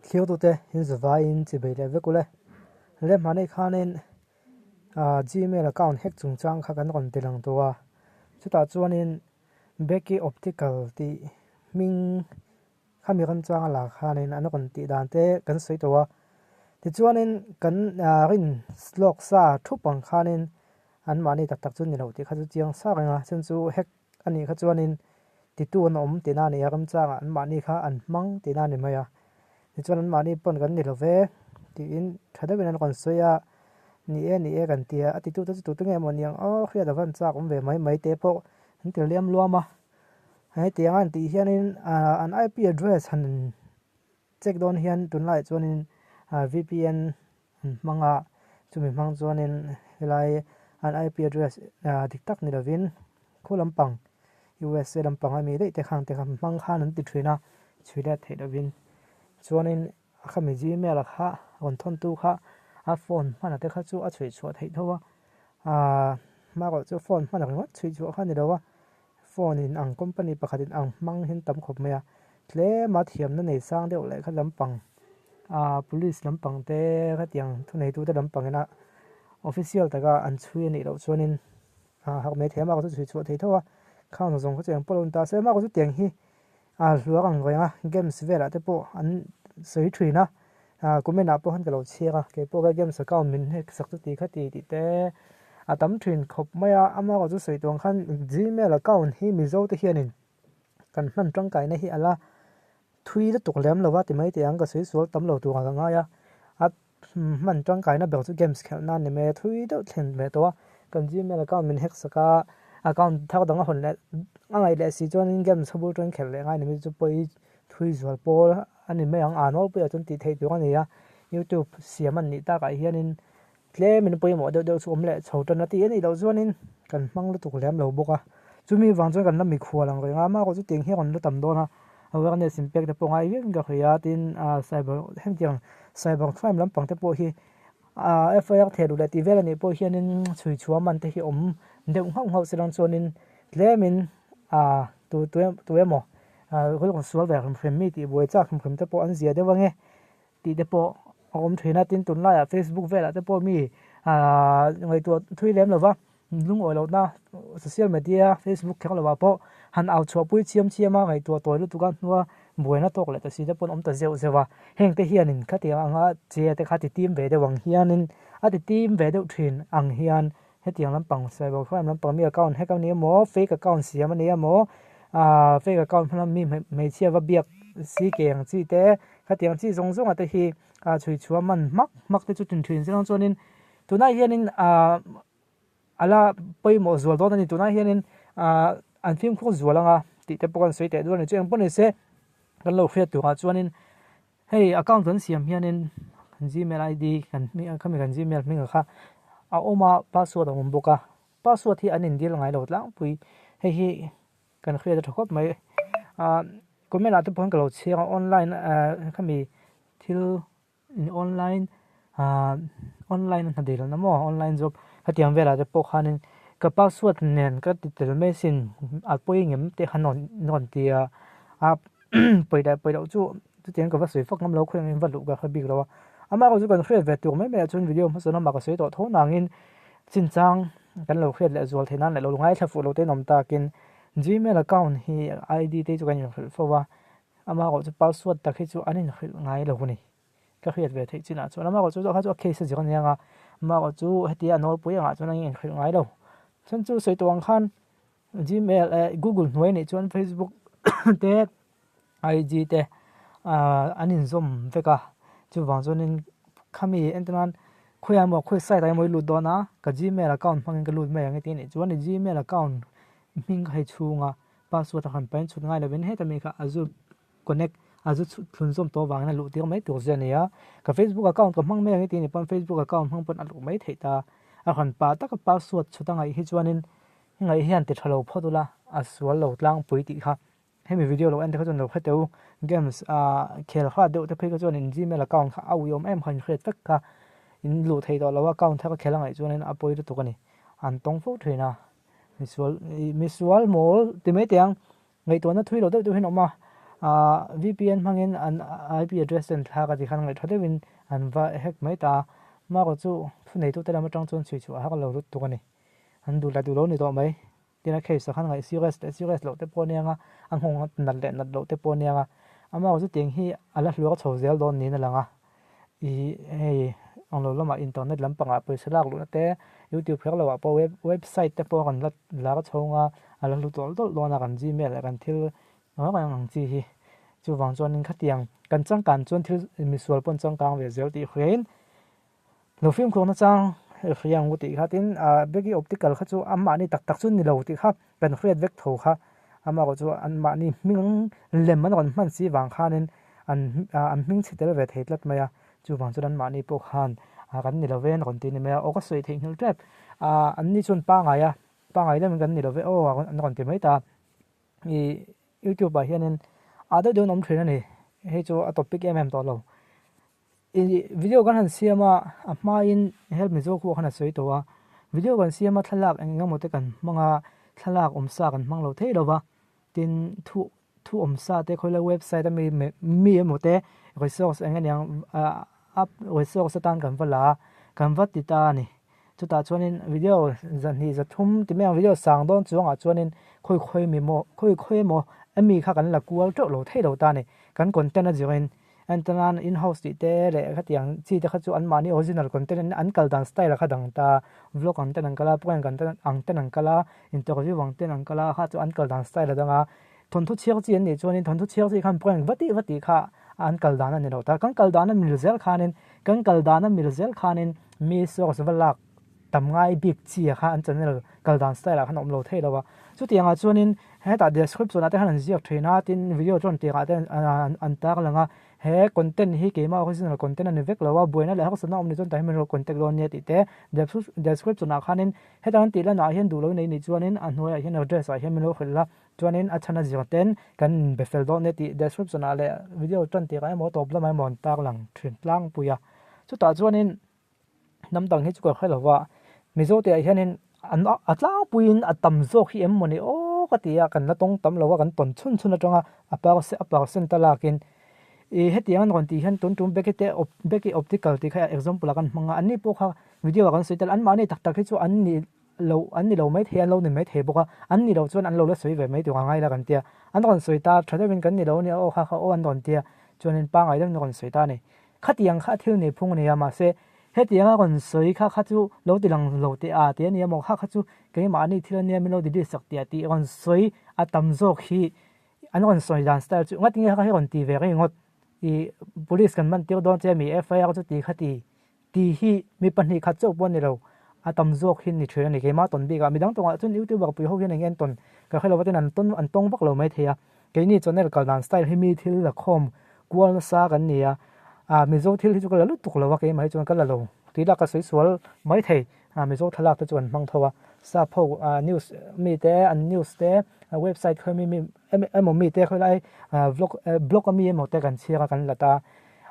Thliautute in zavaiin chibei leh vek ule. Lehmahni khanin Gmail account hack chungchang kha kan rawn ti lang tawh a, chutah chuanin Becky Optical tih hming khami remchang a la khanin an rawn tih dan te kan sawi tawh a. Tichuanin kan rin lawk sa thup ang khanin anmahni tak tak chu ni lo tih kha chu chiang sa reng a, chhan chu hack A nih kha chuanin titu an awm tihna a ni a, remchangah anmahni kha an hmang tihna a ni mai a. Tichuan anmahni pawn kan ni lo ve tiin tha deuhin an rawn sawi a, ni e ni e kan ti a, a titute chu tute nge maw niang aw hriat a van chak awm ve mai mai te pawh an ti liam luam a. Hetiang a an tih hianin an IP address han check dawn hian tunlaiah chuanin VPN an hmang a, chumi hmang chuanin helai an IP address dik tak ni lovin khu lampang USA lampang ami daih te khang te kha hmang khan an ti thin a, chhui let theih lovin chuanin khami gmail ah kha rawn thawntu kha a phone hman ah te kha chu a chhui chhuah theih tho a, ahh hmarawh chu phone hman ringawt chhui chhuah kha a ni lo a. Phone in ang company pakhat in ang hmang hian tam khawp mai a, tlem a thiamna nei sang deuh leh kha lampang ah police lampang te khatiang thuneitu te lampang ina official taka an chhui anih loh chuanin ah hak mai thei a mah chu chhui chhuah thei tho a, khang zawng kha chu engpawh lo ni ta se mah chu tiang hi ah hluar ang reng a games velah te pawh an sawi thin a ah comment ah pawh khan ka lo chhiar a keipawh kha games account min hack sak chu ti kha ti tih te a tam thin khawp mai a amaherawhchu chu sawi tuang khan gmail account hi mizo te hianin kan hman tangkaina hi a la thui lutuk lem lo va ti mai teh ang ka sawi sual tam lo tur ang ka ngai a a hman tangkaina ber chu games khelh nan ni mai a thui deuh thlen ve tawh a kan gmail account min hack sak a account thar dang a hawn leh a ngaih leh si chuanin games kha bul tawng khelh leh ngai ni mai chu pawi thui zual pawl a ni mai ang a nawlpui ah chuan tih theih tur a ni a youtube siam a nih takah hianin tlem in pawimawh deuh deuh chu awm leh chho tan a tih a nih loh chuanin kan hmang lutuk lem lo bawk a chumi vang chuan kan la mikhual ang reng a amaherawhchu chu tiang hi a rawn la tam dawn a awareness in pek te pawh ngai viau in ka hria a tin ah cyber hengtiang cyber crime lampang te pawh hi ah F_I_R theh duh leh tih vel a nih pawh hianin chhui chhuah man te hi awm deuh nghauh nghauh se lang chuanin tlemin ah tu tu tu emaw ah rilru sual ve hrim hrim mi tih buai chak hrim hrim te pawh an zia deuh ange. Tih te pawh a awm thin a, tin tunlaiah Facebook velah te pawh mi ahh ngaihtuah thui lem lova lungawi lohna social media Facebook kher lovah pawh han au chhuahpui chiam chiam a ngaihtuah tawi lutuk a hnua buaina tawk leh ta si te pawh an awm ta zeuh zeuh a, heng te hianin khatiang anga che te kha ti tim ve deuh ang hianin a ti tim ve deuh thin ang hian hetiang lampang cyber crime lampang mi account hack a ni emaw fake account siam a ni emaw ahh fake account hmanga mi hmeichhia va biak si ke ang chi te Khatiang chi zawng zawnga te hi ah chhui chhuah man hmak hmak te chu tin thin zirang chuanin tunah hianin ah ala pawimawh zual dawn a ni tunah hianin ah an fimkhur zual anga tih te pawh kan sawi teh dual a ni chu engpawh ni se kan lo hriat turah chuanin hei account kan siam hianin gmail id kan hming khami kan gmail hming kha a awm a password a awm bawk a password hi an indil ngai lo tlangpui hei hi. Kan hriat a tha khawp mai. Ahh comment ah te pawh hian ka lo chhiar a online ahh khami thil online ahh online a hna dil na maw online job hetiang velah te pawh khanin ka password nen ka ti tel mai asin a pawi ngem te khan rawn rawn ti a a pawi leh pawi loh chu chutiang ka va sawi fak ngam lo khawi angin va luh ka hre bik lo a amaherawhchu kan hriat ve tur mai mai ah chuan video hmasa lamah ka sawi tawh tho nangin chinchang. Kan lo hriat leh zual theih nan leh lo ngaithla fuh lo te an awm takin Gmail account hi ID te chu kan inhrilh fo a, amaherawh chu password tak hi chu an inhrilh ngai lo a ni. Ka hriat ve theih chinah chuan amaherawh chu kha chu a case a zir aniang a, amaherawh chu hetia a nawlpui angah chuan an inhrilh ngai lo. Chuan chu sawi tawh ang khan Gmail eh Google hnuai anih chuan Facebook te IG te ah an inzawm vek a, chuvang chuanin khami entirnan khawiah emaw khawi site ah emaw i lut dawn a ka gmail account hmangin ka lut mai ang e tih anih chuan i gmail account hming kha hei chhunga password a han pain chhut ngai lovin heta mi kha a zu connect a zu thlun zawm tawh avangin a luh tir mai tur che a ni a, ka facebook account ka hmang mai ang e tih anih pawn facebook account hmang pawn a luh mai theih ta a han pah taka password chhut a ngaih hi chuanin ngaih hian ti tha lo phawt ula a sual lo tlangpui tih kha. Hemi video lo en te kha chuan lo hre teh u, games ah khel hrat deuh te phei kha chuan in gmail account kha a uiawm em kha in hriat vek kha, in luh theih tawh lo a account thar a khel a ngaih chuan in a pawi lutuk a ni, an tawng fo thin a, misual misual mawl ti mai teh ang, ngaihtuahna thui lo deuh deuh hian a awm a, VPN hmangin an IP address te an thlak a tikhan ngaih tha deuhin an va hack mai ta a. Marawh chu thuneitute lam atang chuan chhui chhuah a har lo lutuk a ni. An duh leh duh lo ni tawh mai. Tin a case ah khan ngaih serious leh serious loh te pawh a nia a, a nghawng nat leh nat loh te pawh a nia a. Amaherawhchu chutiang hi a la hluar chho zel dawn niin a lang a. Ih hei ang lo lamah internet lampangah pawisa lak luhna te youtube kher loh ah pawh web website te pawh a rawn la lar chhawng a, a la hlu tawlh tawlh dawn a kan gmail leh kan thil reng reng ang chi hi. Chuvang chuanin khatiang kan changkan chuan thil misual pawh an changkang ve zel tih hriain lo fimkhur nachang hria ang u tih kha tin ah Becky Optical kha chu amahni tak tak chu ni lo tih kha kan hriat vek tho kha amaherawh chu anmahni hming lem an rawn hman si vang khanin an an hming chhe tel ve thei tlat mai a chuvang chuan anmahni pawh khan ah kan ni lo ve an rawn ti a ni mai a aw ka sawi theih nghilh tep ah anni chuan pangai a pangai deuhin kan ni lo ve aw an rawn ti mai ta ih youtube ah hianin ah deuh deuh an awm thin a ni hei chu a topic em em tawh lo. Ih video kan han siam a, a hmain help Mizo pawh khan a sawi tawh a, video kan siam a thlalak eng eng emaw te kan hmang a, thlalak awm sa kan hmang lo thei lo va, tin thu thu awm sa te khawilai website a mi mi emaw te resource eng aniang ah up resource atan kan va la a, kan va ti ta a ni. Chutah chuanin video zahnih zathum ti mai ang video sang dawn chuangah chuanin khawi khawi mi maw khawi khawi emaw ami kha kan la kual teuh lo thei lo ta a ni, kan content a zirin. Entirnan in-house tih te leh khatiang chi te kha chu anmahni original content in an kal dan style a kha dang ta, vlog ang ten an kal a, prank ang ten ang ten an kal a, interview ang ten an kal a, kha chu an kal dan style a dang a. Thawnthu chhiar chi an nih chuanin thawnthu chhiar chi khan prank va tih va tih kha an kal dan a ni lo ta. Kan kal dan a mil zel khanin kan kal dan a mil zel khanin mi source va lak tam ngai bik chi a kha an channel kal dan style ah khan a awm lo thei lo a. Chutiangah chuanin hetah description ah te khan an ziak thin a, tin video chuan tirah te an tar lang a, he content hi keimah original content a ni vek lo a, buaina leh harsatna awm ni chuan tah hian min rawn contact dawn nia tih te description ah khanin heta an tih lanah hian duh lo nei nih chuanin a hnuaiah hian address ah hian min lo hrilh a, chuanin a chhan a zir ten kan inbe fel dawn nia tih description ah leh video tan tirah emaw tawp lamah emaw an tar lang thin tlangpui a. Chutah chuanin Hnam dang hi chu ka hre lo va, Mizo te ah hianin an a tlangpuiin a tam zawk hi em mawni aw ka ti a, kan la tawng tam lo a, kan tawn chhun chhun atanga a a percent a lakin ih hetiang an rawn tih hian tun tum Becky te Becky optical tih kha example ah kan hmang a, anni pawh kha video ah kan sawi tel anmahni tak tak hi chu an ni lo an ni lo maithei an lo ni maithei bawk a, an ni lo chuan an lo la sawi ve mai tur a ngai la kan tia, an rawn sawi ta tha deuhin kan ni lo ania aw kha kha aw an rawn tia chuanin pangngai deuhin an rawn sawi ta a ni. Khatiang kha a thil nei phung a ni a, mahse hetianga rawn sawi kha kha chu lo ti lang lo teh a tih a ni a maw, kha kha chu keimahni thil a nia min lo delete sak tih a tih rawn sawi a tam zawk hi an rawn sawi dan style chu ngatinge kha hi rawn ti ve ringawt ih police kan man tir dawn che mi FIR chu ti kha ti ti hi mi pahnih khat chauh pawh a ni lo a tam zawk hi ni thin a ni keimah tawn bik a midang tawngah chuan youtuber pui ho hian eng nge an tawn ka hre lo va tin an tawn an tawng vak lo maithei a. Keini channel kal dan style hi mi thil la khawm kual nasa kan ni a, ah Mizo thil hi chu ka la lutuk lo a keimah hi chuan ka la lo tih lah ka sawi sual mai thei, ah Mizo thlalak te chu an hmang tho a, sap ho ah news mi te an news te website khawi mi mi emaw mi te khawi lai ah vlog blog a mi emaw te kan chhiar a kan la ta,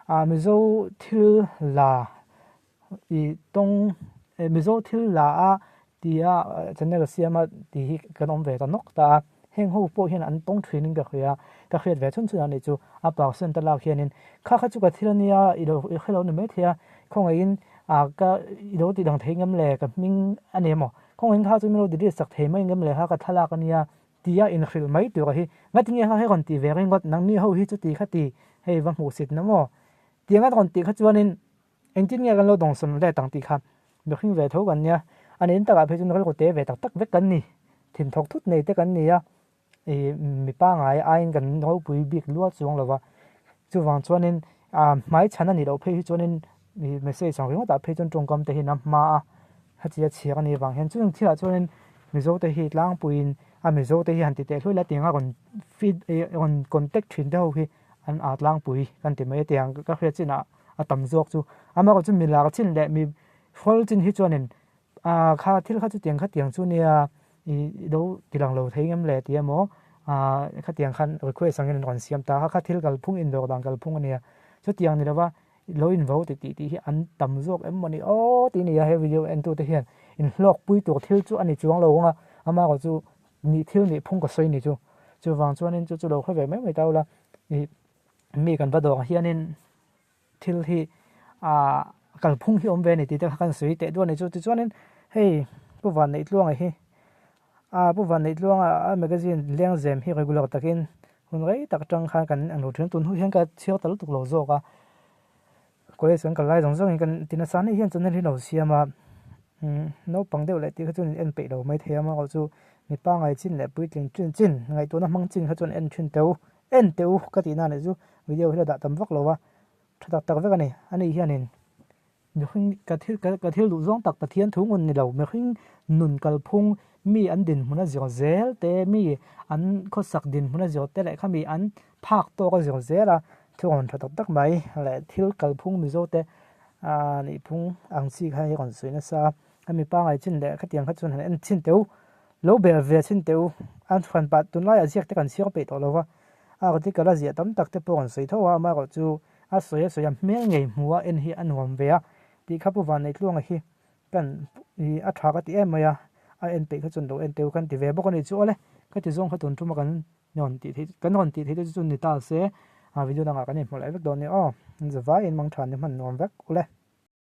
ah Mizo thil la Ih tawng Mizo thil la a tia channel siam a tih hi kan awm ve ta nawk ta a, heng ho pawh hian an tawng thin in ka hria, ka hriat ve chhun chhun a nih chu a percent a lak hianin kha kha chu ka thil ania i lo i hrelo ni maithei a, khawngaihin ah ka i lo ti dang thei ngam le ka hming a ni emaw khawngaihin kha chu min lo delete sak thei mai ngam le kha ka thlalak ania tia inhrilh mai tur a hi ngatinge kha hei rawn ti ve ringawt nangni ho hi chuti kha ti hei va hmuhsit na maw tiang a rawn tih kha chuanin. Engtin nge kan lo dawngsawn let ang tih kha mihring ve tho kan nia, a nen takah phei chuan rilru te ve tak tak vek kan ni, thinthawk thut nei te kan ni a, ih mi pangngai aiin kan ropui bik lual chuang lo va, chuvang chuanin ah hmai chhan a nih loh phei hi chuanin ih message ang ringawtah phei chuan tawngkam te hian a hma a, heti a chhiar a nih vang hian chung thilah chuanin Mizo te hi tlangpuiin a Mizo te hi han ti teh hluai la tiang a rawn feed ih rawn contact thin te ho hi an ah tlangpui kan ti mai a tiang ka hriat chinah. a tam zawk chu amaherawh chu mi lar chin leh mi hrawl chin hi chuanin ah kha thil kha chutiang khatiang chu nia ih lo ti lang lo thei ngem le tih emaw ah khatiang khan request angin an rawn siam ta a kha thil kalphung indawr dan kalphung a nia chutiang ni lova lo invo ti tih tih hi an tam zawk em mawni aw tih a ni a he video en tute hian inhlawkpui tur thil chu a ni chuang lo ang a amaherawh chu nih thil nih phung ka sawi ni chu chuvang chuanin chu chu lo hre ve mai mai ta ula. Ih mi kan va dawrah hianin thil hi ah kalphung hi awm ve a ni tih te kha kan sawi teh duah a ni chu. Tichuanin hei Pu Vanneihtluanga hi ah Pu Vanneihtluanga a magazine lengzem hi regular takin hun rei tak atang khan kan en lo thin a, tun hnu hian ka chhiar ta lutuk lo zawk a. College kan kal lai zawng zawngin kan ti nasa ni hian channel hi lo siam a umm naupang deuh leh tih kha chuan en peih lo mai thei a amaherawh chu mi pangngai chin leh puitling chin chin ngaihtuahna hmang chin kha chuan en thin teh u en teh u ka tih na nih chu video hi la dah tam vak lo a tha tak tak vek a ni ani hianin mihring ka thil ka thil duh zawng tak Pathian thu ngun ni lo mihring nun kalphung mi an dinhmun a zir zel te mi an khawsak dinhmun a zir te leh khami an phak tawk a zir zel a thil rawn tha tak tak mai leh thil kalphung Mizo te aaa nihphung ang chi kha hi rawn sawi nasa a hemi pangngai chin leh khatiang kha chuan han en chhin teh u lo bel ve chhin teh u an hran pah tunlaiah ziak te kan chhiar peih tawh lo va a article a ziah tam tak te pawh rawn sawi tho a amaherawhchu a sawi a sawi a hmel ngei hmu a en hi a nuam ve a tih kha Pu Vanneihtluanga hi Kan ih a tha ka ti em mai a, a en peih kha chuan lo en teu kan ti ve bawk a ni chu awle ka ti zawng kha tun thuma kan rawn tih theih kan rawn tih theih te chu ni ta se a video dangah kan inhmu leh vek dawn nia aw zavaiin mangtha ni hman nuam vek ule.